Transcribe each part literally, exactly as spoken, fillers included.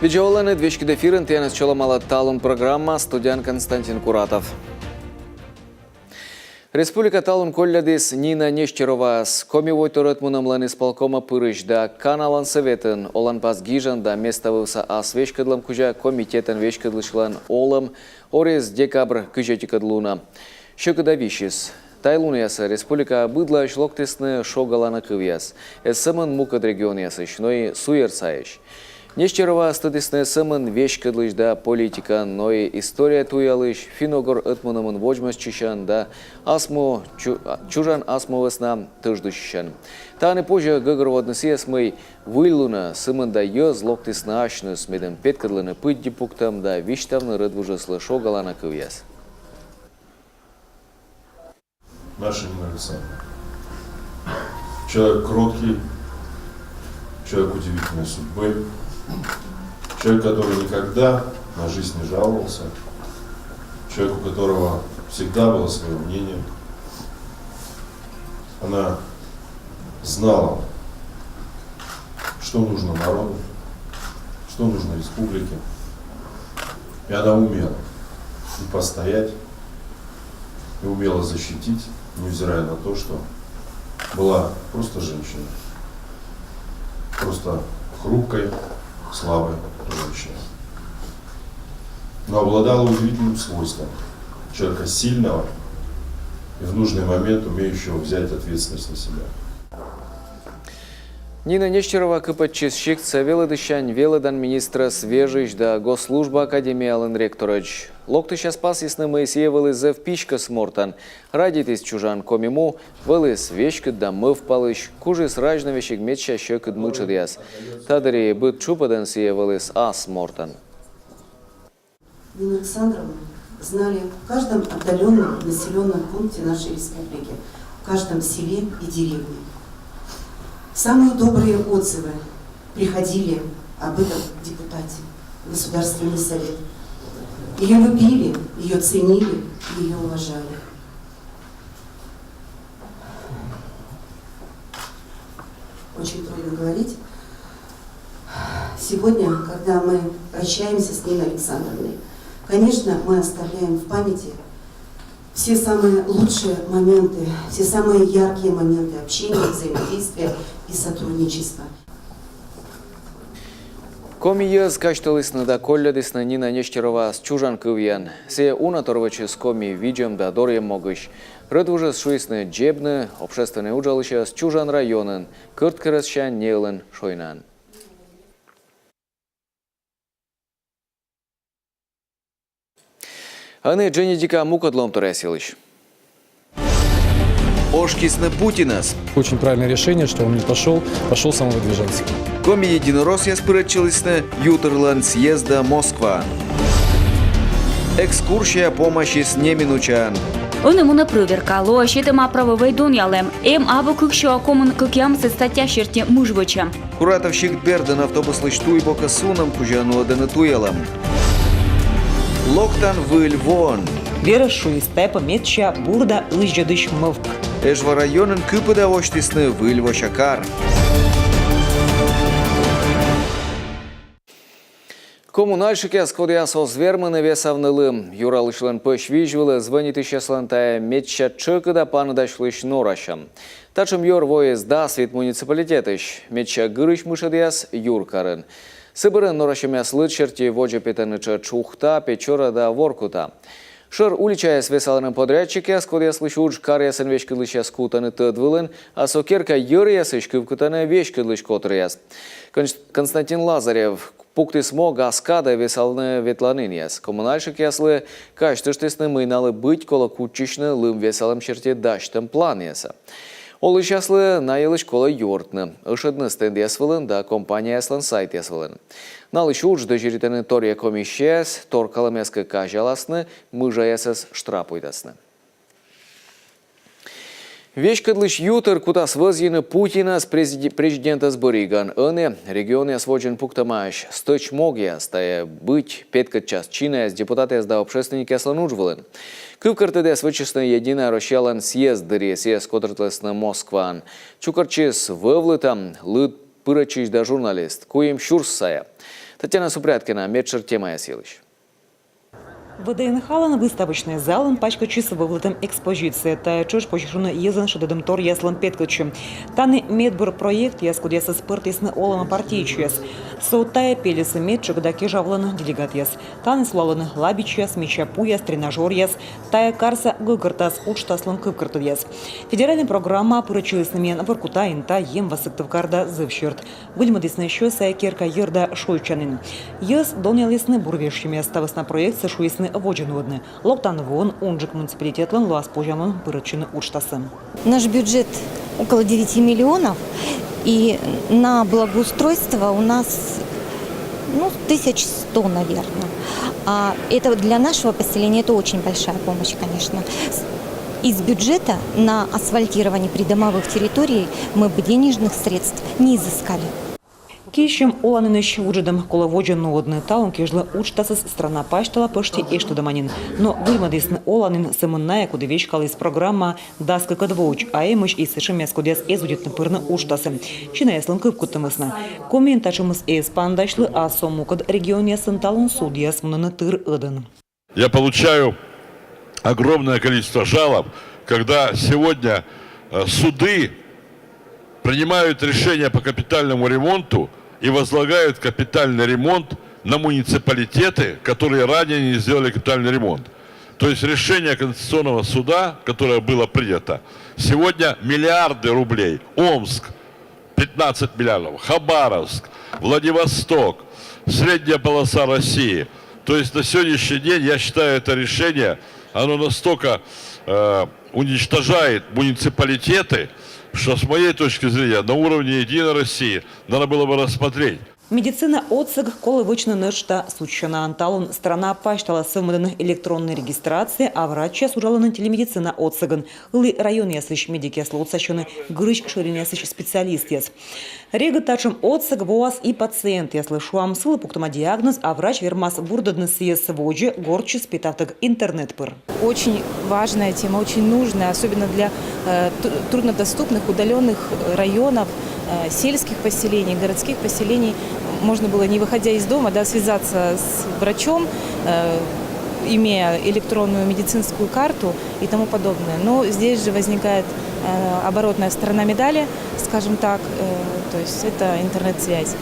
Видза оланныд! Веськыд эфирын тіянӧс чолӧмала «Талун» программа, студияын Константин Куратов. Республика талун колльӧдіс Нина Нестероваӧс. Коми войтыр ӧтмунӧмлӧн исполкомӧ пырысь да Каналан Сӧветын оланпас гижан да меставывса ас веськӧдлӧм кузя комитетӧн веськӧдлысьлӧн олӧм орис декабрь кызь ӧтикӧд лунӧ. Сьӧкыда висис. Тайӧ лунъясӧ республикаӧ быдлаысь локтісны шогалана кывъяс. Эз сӧмын мукӧд регионъясысь, но и суйӧр сайысь. Нестероваӧс тӧдісны эз сӧмын веськӧдлысь да политикӧн, но и история туялысь, финн-угор ӧтмунӧмын водзмӧстчысьӧн да ас му чу-, чужан ас му вӧсна тӧждысьысьӧн. Тані позьӧ гӧгӧрвоны сійӧс, мый выль лунӧ сымында йӧз локтісны асьныс, медым петкӧдлыны пыдди пуктӧм да висьтавны рӧдвужыслы шогалана кывъяс. Наша Нина Александровна. Человек кроткий, человек удивительной судьбы, человек, который никогда на жизнь не жаловался, человек, у которого всегда было свое мнение. Она знала, что нужно народу, что нужно республике. И она умела и постоять, и умела защитить, невзирая на то, что была просто женщиной. Просто хрупкой, слабой женщиной. Но обладала удивительным свойством человека сильного и в нужный момент умеющего взять ответственность на себя. Нина Нестерова кыпӧдчис сиктса велӧдысьсянь велӧдан министрӧс вежысь да госслужба академиялӧн ректорӧдз. Локтысьяс пасйисны, мый сійӧ вӧлі зэв писькӧс мортӧн, радейтіс чужан Коми му, вӧліс веськыд да мӧвпалысь, кужис разьны весиг медся сьӧкыд мытшӧдъяс. Та дырйи быд тшупӧдӧн сійӧ вӧліс ас мортӧн. Нину Александровну знали в каждом отдаленном населенном пункте нашей республики, в каждом селе и деревне. Самые добрые отзывы приходили об этом депутате в Государственный Совет. Ее любили, ее ценили, ее уважали. Очень трудно говорить. Сегодня, когда мы прощаемся с Ниной Александровной, конечно, мы оставляем в памяти все самые лучшие моменты, все самые яркие моменты общения, взаимодействия и сотрудничества. Коми йӧз казьтылісны да колльӧдісны Нина Нестероваӧс чужан кывйӧн. Сійӧ уна тор вӧчис коми видзӧм да дорйӧм могысь. Рӧдвужӧс шуисны дзебны общественнӧй уджалысьӧс чужан районын, Кӧрткерӧсся неылын шойнаӧн. Ӧні дженьыдика мукӧд лоӧмторъяс йылысь. Ошкисны Путинӧс. Очень правильное решение, что он не пошёл, пошёл самовыдвиженцем. Коми единороссъяс пырӧдчылісны ютырлӧн съездӧ Москваын. Экскурсия помасис неминучаӧн. Ӧні мунӧ прӧверка, лоӧ сетӧма правовӧй донъялӧм. Эм абу кыксё комын кӧкъямысӧд статья серти мыж вӧчӧм. Куратов сикт бердын автобуслысь туй бокӧ сунӧм кузя нуӧдӧны туялӧм. Локтан Выль воӧн. Верӧс шуис, тайӧ пӧ медся бур да ызьӧдысь мӧвп. Эжва районын кыпыда восьтісны Выль вося кар. Коммунальщикъяс, кодъяс оз вермыны весавны лым. Юралысьлӧн пӧсь визь вылӧ звӧнитысьяслӧн тайӧ медся тшӧкыда паныдасьлысь норасьӧм. Татшӧм юӧр воис дас вит муниципалитетысь. Медся гырысь мытшӧдъяс юркарын. Сы бӧрын норасьӧмъяс лыд серти водзӧ петӧны тшӧтш Ухта, Печора да Воркута. Шӧр уличаяс весалӧны подрядчикъяс, кодъяслысь удж каръясӧн веськӧдлысьяс кутӧны тӧд вылын, а со керка йӧръясысь кывкутӧны веськӧдлысь котыръяс. Конс-, Константин Лазарев пуктіс мог ас кадӧ весавны ветланінъяс. Коммунальщикъяслы казьтыштісны, мый налы быть колӧ кутчысьны лым весалӧм серти дасьтӧм планъясӧ. Олысьяслы на йылысь колӧ юӧртны, ӧшӧдны стендъяс вылын да компанияяслӧн сайтъяс вылын. Налысь удж дӧзьӧритӧны торъя комиссияяс, торкалӧмъяс кӧ казяласны, мыжаясӧс штрапуйтасны. Веськӧдлысь ютыр кутас вӧзйыны Путинӧс прези-, президентӧс бӧрйигӧн. Ӧні регионъяс водзын пуктӧмаӧсь стӧч могъяс, тайӧ быть петкӧдчас чинаяс депутатъяс да общественникъяслӧн удж вылын. Кывкӧртӧдъяс вӧчисны «Единая Россиялӧн» съезд дырйи, сійӧс котыртлісны Москваын. Чукӧртчис вӧвлытӧм лыд пырӧдчысь да журналист, куим сюрс сайӧ. Татьяна Супряткина медшӧр темаяс йылысь. ВДНХ-лӧн выставочнӧй залын паськӧдчис вӧвлытӧм экспозиция. Тайӧ тшӧтш, позьӧ шуны, йӧзӧн шедӧдӧмторъяслӧн петкӧдчӧм. Тані медбур проектъяс, кодъясӧс пӧртісны олӧмӧ партиечьяс. Со тайӧ пельӧсӧ медшӧр да кежавлӧны делегатъяс. Тані сулалӧны лабичьяс, мича пуяс, тренажёръяс. Тайӧ карса гӧгӧртас уджтаслӧн кывкӧртӧдъяс. Федеральнӧй программаӧ пырӧдчылісны миян Воркута, Инта, Емва, Сыктывкар да Зэв сьӧрт. Выльмӧдісны сё сайӧ керка йӧр да шойччанін. Йӧз донъялісны бур вежсьӧмъяс, та вӧсна проектсӧ шуисны водзӧ нуӧдны. Локтан воын унджык муниципалитетлӧн лоас позянлун пырӧдчыны уджтасӧ. Наш бюджет около девяти миллионов, и на благоустройство у нас, ну, тысяч сто, наверное. А это для нашего поселения это очень большая помощь, конечно. С- Из бюджета на асфальтирование придомовых территорий мы бы денежных средств не изыскали. Киссьӧм оланінысь вуджӧдӧм колӧ водзӧ нуӧдны. Талун кежлӧ уджтасыс страна пасьтала пӧшти эштӧдӧма нин. Но выльмӧдісны оланін сӧмын найӧ, коді веськаліс программаӧ дас кыкӧд воӧдз, а эмӧсь и сэтшӧмъяс, кодъяс эз удитны пырны уджтасӧ чинаяслӧн кывкуттӧмыс на. Комиын татшӧмыс эз паныдасьлы, а со мукӧд регионъясын талун судъяс мунӧны тыр ӧдӧн. Я получаю огромное количество жалоб, когда сегодня э, суды принимают решения по капитальному ремонту и возлагают капитальный ремонт на муниципалитеты, которые ранее не сделали капитальный ремонт. То есть решение Конституционного суда, которое было принято, сегодня миллиарды рублей. Омск, пятнадцать миллиардов, Хабаровск, Владивосток, средняя полоса России. То есть на сегодняшний день, я считаю, это решение, оно настолько э, уничтожает муниципалитеты, что, с моей точки зрения, на уровне Единой России надо было бы рассмотреть. Медицина отсӧг колӧ вӧчны нӧшта судзсянаӧн. Талун страна пасьтала сӧвмӧдӧны электроннӧй регистрация, а врачьяс уджалӧны телемедицина отсӧгын. Ылі районъясысь медикъяслы отсасьӧны гырысь шӧринъясысь специалистъяс. Регыд татшӧм отсӧг воас и пациентъяслы. Шуам, сылы пуктӧма диагноз, а врач вермас бурдӧдны сійӧс водзӧ гортсьыс петавтӧг интернет пыр. Очень важная тема, очень нужная, особенно для э, труднодоступных, удаленных районов, э, сельских поселений, городских поселений. Можно было, не выходя из дома, да, связаться с врачом, э, имея электронную медицинскую карту и тому подобное. Но здесь же возникает э, оборотная сторона медали, скажем так, э, то есть это интернет-связь.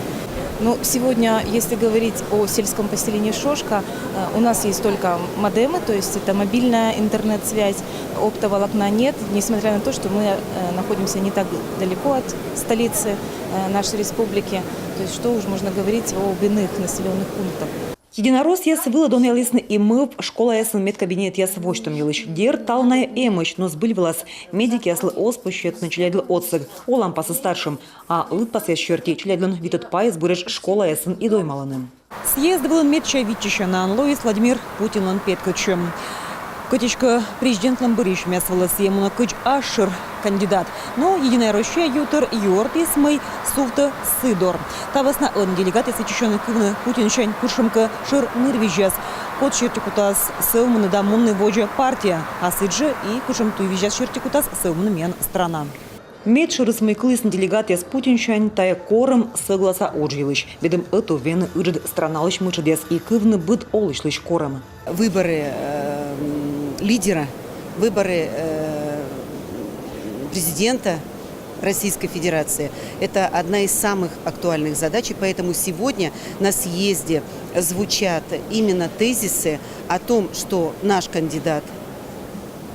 Ну, сегодня, если говорить о сельском поселении Шошка, э, у нас есть только модемы, то есть это мобильная интернет-связь, оптоволокна нет, несмотря на то, что мы э, находимся не так далеко от столицы э, нашей республики. То есть что уж можно говорить об иных населенных пунктах. Единороссъяс вылӧ донъялісны и мӧвп школаясын медкабинетъяс восьтӧм йылысь. Дерт, талун найӧ эмӧсь, но збыль вылас медикъяслы оз позь сетны челядьлы отсӧг. Оланпасыс татшӧм, а лыдпасъяс серти челядьлӧн витӧд пайыс буретш школаясын и доймалӧны. Съезд вылын медся виччысянаӧн лоис Владимир Путинлӧн петкӧдчӧм. Кӧть эськӧ президентлӧн бӧрйысьӧмъяс вылӧ сійӧ мунӧ кыдз асшӧр кандидат. Но «Единая Россия» ютыр юӧртіс, мый сувтӧ сы дор. Та вӧсна ӧні делегатъяс виччысьӧны кывны Путинсянь кутшӧмкӧ шӧр нырвизяс, код серти кутас сӧвмыны да мунны водзӧ партия, а сідзжӧ и кутшӧм туйвизяс серти кутас сӧвмыны миян страна. Медшӧрыс, мый кылісны делегатъяс Путинсянь, тайӧ корӧм сӧгласа удж йылысь. Медым ӧтув вены ыджыд страналысь мытшӧдъяс и кывны быд олысьлысь корӧм. Выборы э, м, лидера, выборы э, президента Российской Федерации — это одна из самых актуальных задач, и поэтому сегодня на съезде звучат именно тезисы о том, что наш кандидат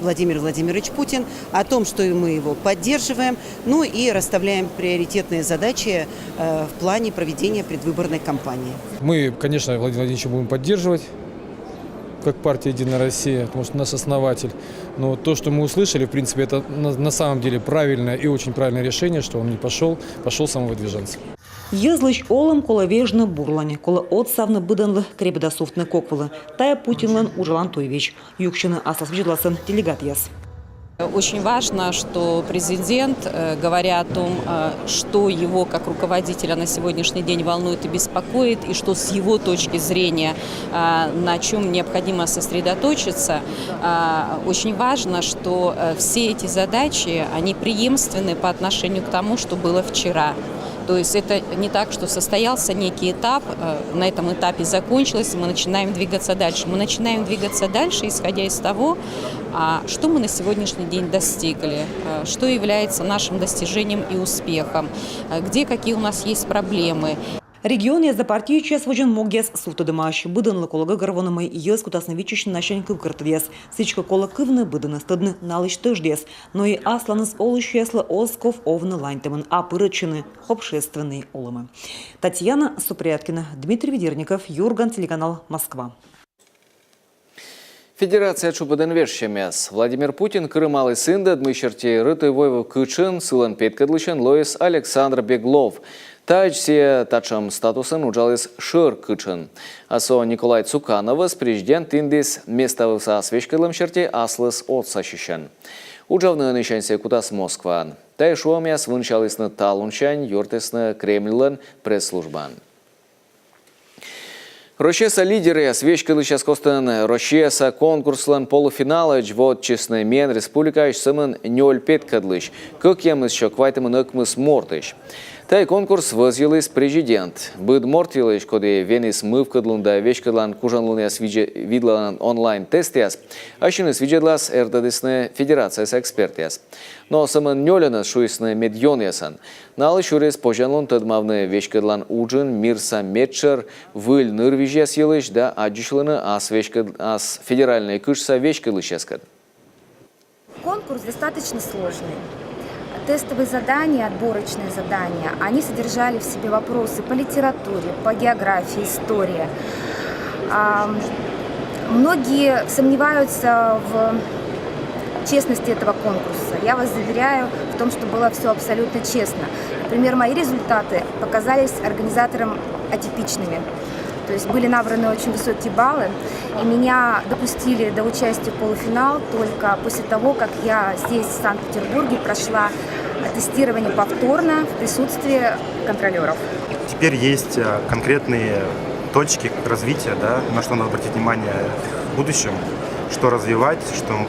Владимир Владимирович Путин, о том, что и мы его поддерживаем, ну и расставляем приоритетные задачи э, в плане проведения предвыборной кампании. Мы, конечно, Владимира Владимировича будем поддерживать как партия «Единая Россия», потому что наш основатель. Но то, что мы услышали, в принципе, это на, на самом деле правильное и очень правильное решение, что он не пошёл, пошёл самовыдвиженцем. Йӧзлысь олӧм колӧ вежны бурлань, колӧ отсавны быдӧнлы, крепыда сувтны кок вылӧ. Тайӧ Путинлӧн уджалан туйвизь. Юксьӧны аслас видзӧдласӧн делегатъяс. Очень важно, что президент, э, говоря о том, э, что его как руководителя на сегодняшний день волнует и беспокоит, и что с его точки зрения, э, на чем необходимо сосредоточиться, э, очень важно, что э, все эти задачи, они преемственны по отношению к тому, что было вчера. То есть это не так, что состоялся некий этап, э, на этом этапе закончилось, и мы начинаем двигаться дальше. Мы начинаем двигаться дальше, исходя из того, а, что мы на сегодняшний день достигли, э, что является нашим достижением и успехом, э, где какие у нас есть проблемы. Регионъясӧ да партиечьяс водзын могъяс сувтӧдӧмаӧсь. Быдӧнлы колӧ гӧгӧрвоны, мый йӧз кутасны виччысьны насянь кывкӧртӧдъяс. Сідзкӧ, колӧ кывны быдӧнӧс, тӧдны налысь тӧждъяс. Но и асланыс олысьяслы оз ков овны ланьтӧмӧн, а пырӧдчыны общественнӧй олӧмӧ. Татьяна Супряткина, Дмитрий Ведерников, «Юрган» телеканал, Москва. Федерация тшупӧдын вежсьӧмъяс. Владимир Путин кырымаліс индӧд, мый серти Рытыв-Войвыв кытшын сылӧн петкӧдлысьӧн лоис Александр Беглов. Тадз сійӧ татшӧм статусын уджаліс шӧр кытшын. А со Николай Цукановӧс президент индіс меставывса ас веськӧдлӧм серти аслыс отсасьысьӧн. Уджавны ӧнісянь сійӧ кутас Москваын. Тайӧ шуӧмъяс вынсялісны талунсянь, юӧртісны Кремльлӧн пресс-службаын. Россияса лидеръяс веськӧдлысьяс костын Россияса конкурслӧн полуфиналӧдз воӧдчисны. Миян республикаысь сӧмын нёль петкӧдлысь, кӧкъямыс сё квайтымын ӧкмыс мортысь. Тайӧ конкурс вӧзйыліс президент. Быд морт йылысь, коді венис мывкӧдлун да веськӧдлан кужанлунъяс видзӧ-, видлалан онлайн-тестъяс, ассьыныс видзӧдлас эрдӧдісны федерацияса экспертъяс. Но сӧмын нёльӧнӧс шуисны медъёнъясӧн. Налы сюрис позянлун тӧдмавны веськӧдлан уджын мирса медшӧр выль нырвизьяс йылысь да аддзысьлыны ас веськӧд-, ас федеральнӧй кытшса веськӧдлысьяскӧд. Конкурс достаточно сложный. Тестовые задания, отборочные задания, они содержали в себе вопросы по литературе, по географии, истории. А, многие сомневаются в честности этого конкурса. Я вас заверяю в том, что было все абсолютно честно. Например, мои результаты показались организаторам атипичными. То есть были набраны очень высокие баллы, и меня допустили до участия в полуфинал только после того, как я здесь, в Санкт-Петербурге, прошла тестирование повторно в присутствии контролёров. Теперь есть, э, конкретные точки развития, да, на что надо обратить внимание в будущем, что развивать, что,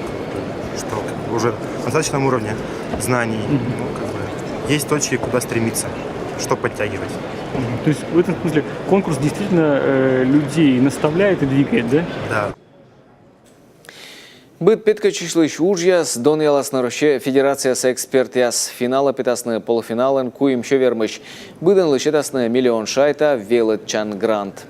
что уже на достаточном уровне знаний. Ну, как бы, есть точки, куда стремиться, что подтягивать. Мгм. То есть в этом смысле конкурс действительно, э, людей наставляет и двигает, да? Да. Быд петкӧдчысьлысь уджъяс донъяласны Россия Федерацияса экспертъяс. Финалӧ петасны полуфиналын куимсё вермысь. Быдӧнлы сетасны миллион шайта велӧдчан грант.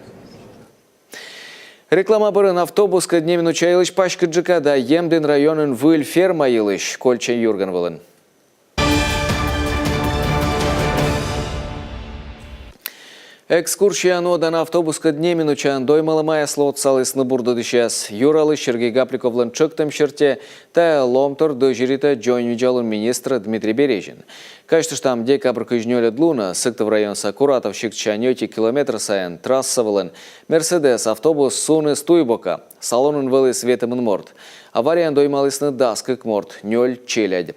Реклама бӧрын автобускӧд неминуча йылысь паськыдджыка да Емдін районын выль ферма йылысь. Кольччӧй «Юрган» вылын. Экскурсия нуӧдан автобускӧд неминучаӧн доймалӧмаяслы отсалісны бурдӧдысьяс. Юралысь Сергей Гапликовлӧн тшӧктӧм серти, тайӧ лоӧмтор дӧзьӧритӧ дзоньвидзалун министр Дмитрий Березин. Казьтыштам, декабрь кызь нёльӧд лунӧ Сыктыв районса Куратов сиктсянь ӧти километр сайын трасса вылын «Мерседес» автобус суніс туй бокӧ. Салонын вӧліс ветымын морт. Аварияӧн доймалісны дас кык морт, нёль челядь.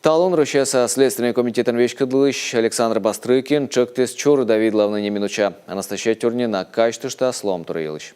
Талун Россияса Следственнӧй комитетӧн веськӧдлысь Александр Бастрыкин тшӧктіс чорыда видлавны неминуча. Анастасия Тюрнина казьтыштас лоӧмтор йылысь.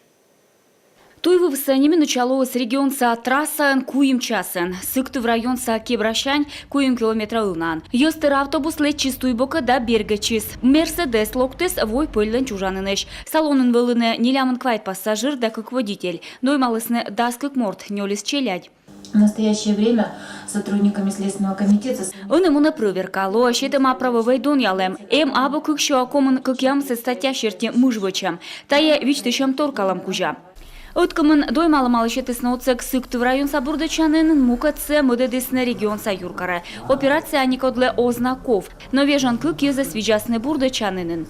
Туйвывсӧ неминуча лоис регионса трассаын куим часӧн. Сыктыв районса Кебрасянь куим километра ылнаын. Йӧз тыр автобус лэччис туй бокӧ да бергӧдчис. «Мерседес» локтіс Вой пӧльлӧн чужанінысь. Салонын вӧліны нелямын квайт пассажир да кык водитель. Доймалісны дас кык морт, нёльыс челядь. В настоящее время сотрудниками Следственного комитета с- Ӧні мунӧ прӧверка, лоӧ сетӧма правовӧй донъялӧм. Эм абу кыксё комын кӧкъямысӧд статья серти мыж вӧчӧм. Тайӧ вичтысьӧм торкалӧм кузя. Ӧткымын доймалӧмалы сетісны отсӧг Сыктыв районса бурдӧдчанінын, мукӧдсӧ мӧдӧдісны регионса юркарӧ. Операция некодлы оз на ков. Но вежон кык йӧзӧс видзасны бурдӧдчанінын.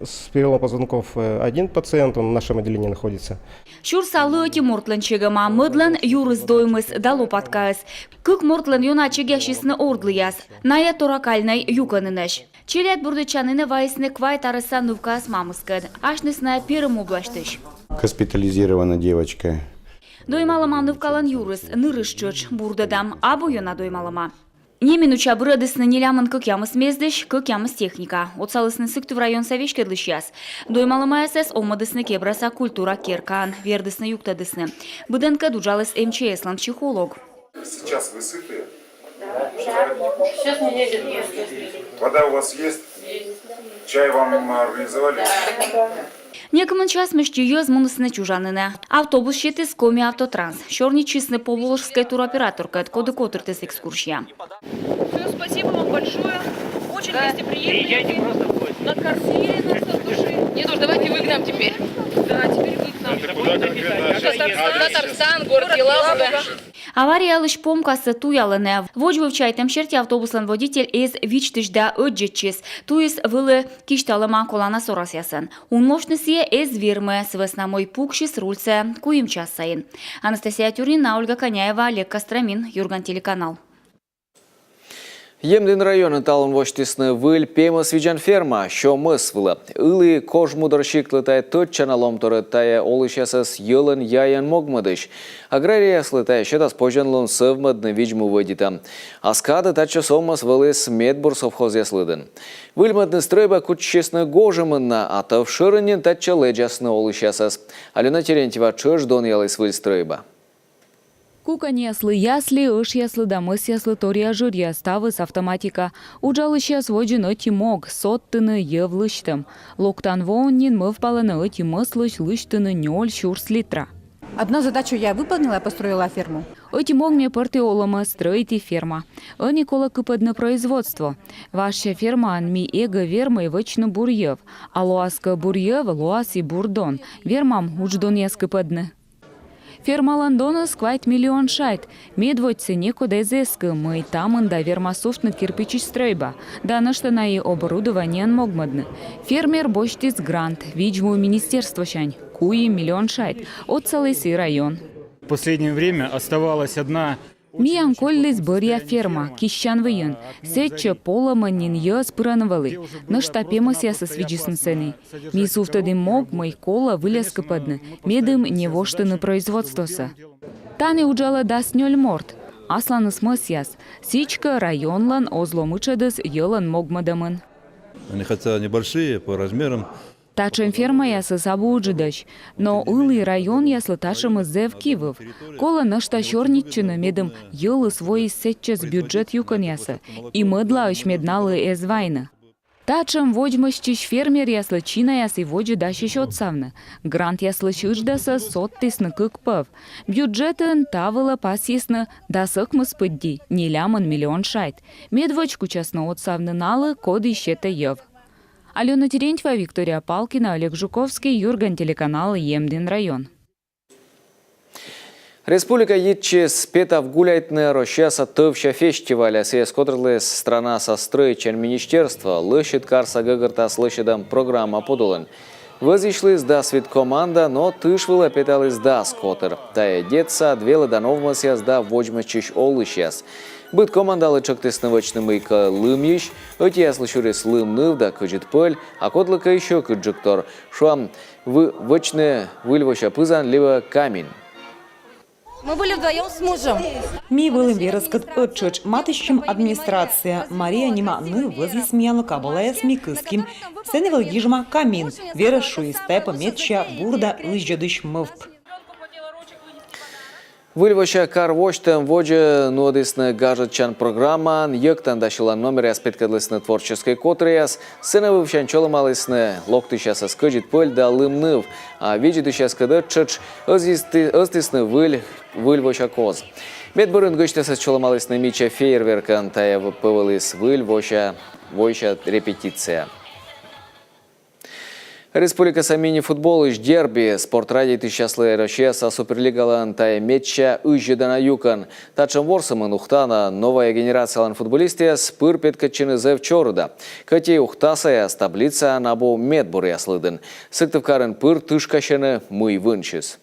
С переломом позвонков, э, один пациент, он в нашем отделении находится. Сюрса лы ӧти мортлӧн чегӧма, мӧдлӧн юрыс доймис да лопаткаыс. Кык мортлӧн ёна чегъясисны ордлыяс. Найӧ торакальнӧй юкӧнынӧсь. Челядь бурдӧдчанінӧ вайисны квайт арӧса нывкаӧс мамыскӧд. Асьныс найӧ Перым обласьтысь. Госпитализирована девочка. Доймалӧма нывкалӧн юрыс, нырыс тшӧтш. Бурдӧдам, абу ёна доймалӧма. Неминуча бырӧдісны нелямын кӧкъямыс мездысь, кӧкъямыс техника. Отсалісны Сыктыв районса веськӧдлысьяс. Доймалӧмаясӧс омӧдісны Кебраса культура керкаын, вердісны, юктӧдісны. Быдӧнкӧд уджаліс МЧС-лӧн психолог. Сейчас вы сытые? Да. Сейчас не едет. Вода у вас есть? Есть. Чай вам организовали? Некымын час мысти йӧз мунісны чужанінӧ. Автобус сетіс Коми автотранс. Сёрнитчисны Поволжскӧй туроператоркӧд, коді котыртіс экскурсия. Все, спасибо вам большое. Очень гостеприимные. Накормили нас от души. Нет уж, давайте вы к нам теперь. Да, теперь вы к нам. Татарстан, город Елабуга. Авариялысь помкасӧ туялӧны. Водзвыв чайтӧм серти, автобуслӧн водитель эз видзтысь да ӧддзӧдчис. Туйыс вӧлі кисьталӧма колана сорасъясӧн. Унмовсьыны сійӧ эз вермы, сы вӧсна мый пуксис рульсӧ куим час сайын. Анастасия Тюрнина, Ольга Коняева, Олег Костромин, «Юрган» телеканал. Емдін районын талун восьтісны выль пемӧс видзан ферма сё мӧс вылӧ. Ылі Кожмудор сиктлы тайӧ тӧдчана лоӧмторйӧ тайӧ олысьясӧс йӧлӧн-яйӧн могмӧдысь. Аграрийяслы тайӧ сетас позянлун сӧвмӧдны видз-му вӧдитӧм. Ас кадӧ татчӧс овмӧс вӧліс медбур совхозъяс лыдын. Выльмӧдны стрӧйба кутчысисны гожӧмын на, а тӧв шӧрын нин татчӧ лэдзасны олысьясӧс. Алёна Терентьева тшӧтш донъяліс выль стрӧйба. Куканьяслы ясли, ӧшъяслы да мӧсъяслы торъя жыръяс, ставыс автоматика. Уджалысьяс водзын ӧти мог — содтыны йӧв лысьтӧм. Локтан воын нин мӧвпалӧны ӧти мӧслысь лысьтыны нёль сюрс литра. Одну задачу я выполнила, я построила ферму. Ӧти мог ме пӧрті олӧмӧ, стрӧити ферма. Ӧні колӧ кыпӧдны производство. Важся фермаын ми эгӧ вермӧй вӧчны бур йӧв. А лоас кӧ бур йӧв, лоас и бур дон. Вермам удждонъяс кыпӧдны. Фермалӧн доныс квайт миллион шайт. Медводзсӧ некод эз эскы, мый та мында верма сувтны кирпичысь стрӧйба да нӧшта на и оборудованиеӧн могмӧдны. Фермер босьтіс грант видз-му министерствосянь, куим миллион шайт. Отсаліс и район. В последнее время оставалась одна. Миян кольліс бӧръя ферма, киссян выйын. Сэтчӧ полӧмӧн нин йӧз пырӧны вӧлі. Нӧшта пемӧсъясӧс видзисны сэні. Ми сувтӧдім мог, мый колӧ выльӧс кыпӧдны, медым не воштыны производствосӧ. Тані уджалӧ дас нёль морт. Асланыс мӧсъяс. Сідзкӧ, районлӧн оз ло мытшӧдыс йӧлӧн могмӧдӧмын. Они хотя небольшие по размерам. Татшӧм фермаясыс абу ыджыдӧсь, но ылі районъяслы татшӧмыс зэв кивыв. Колӧ нӧшта сёрнитчыны, медым йӧлыс воис сэтчӧс бюджет юкӧнъясӧ, и мӧдлаысь мед налы эз вайны. Татшӧм водзмӧстчысь фермеръяслы чинаяс и водзӧ дасьӧсь отсавны. Грантъяслысь ыдждасӧс содтісны кык пӧв. Бюджетын та вылӧ пасйисны дас ӧкмыс пыдди нелямын миллион шайт. Медводз кутасны отсавны налы, коді сетӧ йӧв. Алёна Терентьева, Виктория Палкина, Олег Жуковский, «Юрган» телеканал, Емдін район. Республика йитчис «Петав гуляйтны» Россияса тӧвся фестивальӧ. Сійӧс котыртіс странаса стрӧитчан министерство. Лӧсьыд карса гӧгӧртас лӧсьӧдӧм программа подулын. Вӧзйысьліс дас вит команда, но тыш вылӧ петаліс дас котыр. Тайӧ детсад, велӧдан овмӧсъяс да водзмӧстчысь олысьяс. Быд командалы тшӧктісны вӧчны мыйкӧ лымйысь, ӧтияслы сюрис лым ныв да кӧдзыд пӧль, а кодлыкӧ и сьӧкыдджыктор. Шуам, вӧчны выльвося пызан либӧ камин. Мы были вдвоем с мужем. Ми вӧлім верӧскӧд ӧттшӧтш. Матыстчӧм администрация. Мария нима ныв вӧзйис миянлы кабалаяс, ми кыским. Сэні вӧлі гижӧма камин. Верӧс шуис: тайӧ пӧ медся бур да лызьӧдысь мӧвп. Выльвося кар восьтӧм водзӧ нуӧдісны гажӧдчан программаӧн, йӧктан да сьылан номеръяс петкӧдлісны творческӧй котыръяс, сцена вывсянь чолӧмалісны локтысьясӧс кӧдзыд пӧль да лым ныв, а видзӧдысьяскӧд ӧттшӧтш ӧзйис-, ӧзтісны выль, выльвося коз. Медбӧрын гӧсьтъясӧс чолӧмалісны мича фейерверкӧн, тайӧ пӧ вӧлі выльвося, войся репетиция. Республикаса мини-футболысь дерби. Спорт радейтысьяслы Россияса суперлигалӧн тайӧ медся ызьӧдана юкӧн. Татшӧм ворсӧмын Ухта да «Новая генерациялӧн» футболистъяс пыр петкӧдчӧны зэв чорыда. Кӧть и ухтасаяс таблицаын абу медбуръяс лыдын. Сыктывкарын пыр тышкасьӧны, мый вынсьыс.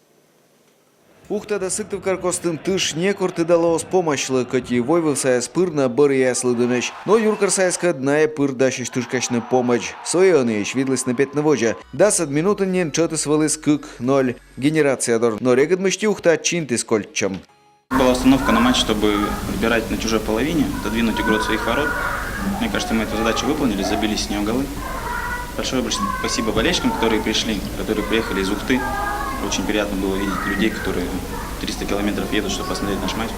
Ухта да Сыктывкар костын тыш некор, тыдалӧ, оз помасьлы, кӧть и войвывсаяс пыр на бӧръяяс лыдынысь. Но юркарсаяскӧд найӧ пыр дасьӧсь тышкасьны помӧдз. Сійӧ ӧніысь видлісны петны водзӧ. Дасӧд минутын нин чӧтыс вӧліс кык ноль. Генерация дор. Но регыд мысти Ухта чинтіс кольччӧм. Была установка на матч, чтобы отбирать на чужой половине, отодвинуть игру от своих ворот. Мне кажется, мы эту задачу выполнили, забили с нее голы. Большое, большое спасибо болельщикам, которые пришли, которые приехали из Ухты. Очень приятно было видеть людей, которые триста километров едут, чтобы посмотреть наш матч.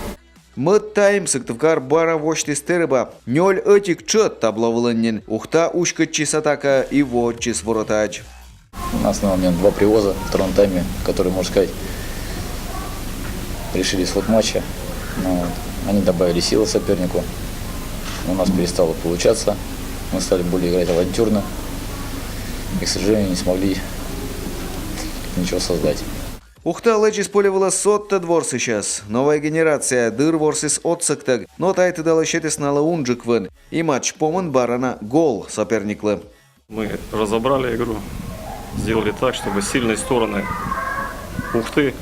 Мӧд тайм Сыктывкар бара восьтіс тэрыба. Нёль ӧтик тшӧт табло вылын нин. Ухта уськӧдчис атакаӧ и воӧдчис воротаӧдз. У нас на момент два привоза в втором тайме, которые, можно сказать, решили исход матча. Но они добавили силы сопернику. У нас перестало получаться. Мы стали более играть авантюрно. И, к сожалению, не смогли ничего создать. Ухта лэдзис поле вылӧ содтӧд ворсысьӧс. Новая генерация дыр ворсіс отсӧгтӧг, но тайӧ тыдалӧ сетіс налы унджык вын. И матч помын бара на гол соперниклы. Мы разобрали игру, сделали так, чтобы сильные стороны Ухты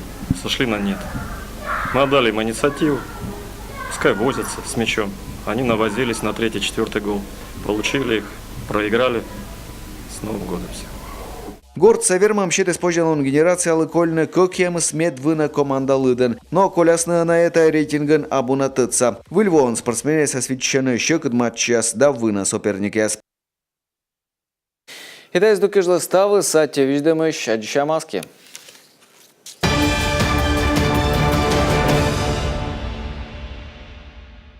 сошли на нет. Мы отдали им инициативу, пускай возятся с мячом. Они навозились на третий, четвертый гол, получили их, проиграли. С Новым годом всех! Гортса вермӧм сетіс позянлун генерациялы кольны кӧкъямыс медвына команда лыдын. Но колясны на эта рейтингын абу на тӧдса. Выль воын спортсменъясӧс виччысьӧны сьӧкыд матчъяс да вына соперникъяс. И тайӧ здук кежлӧ ставыс. Аттьӧ видзӧдӧмысь, аддзысям аски.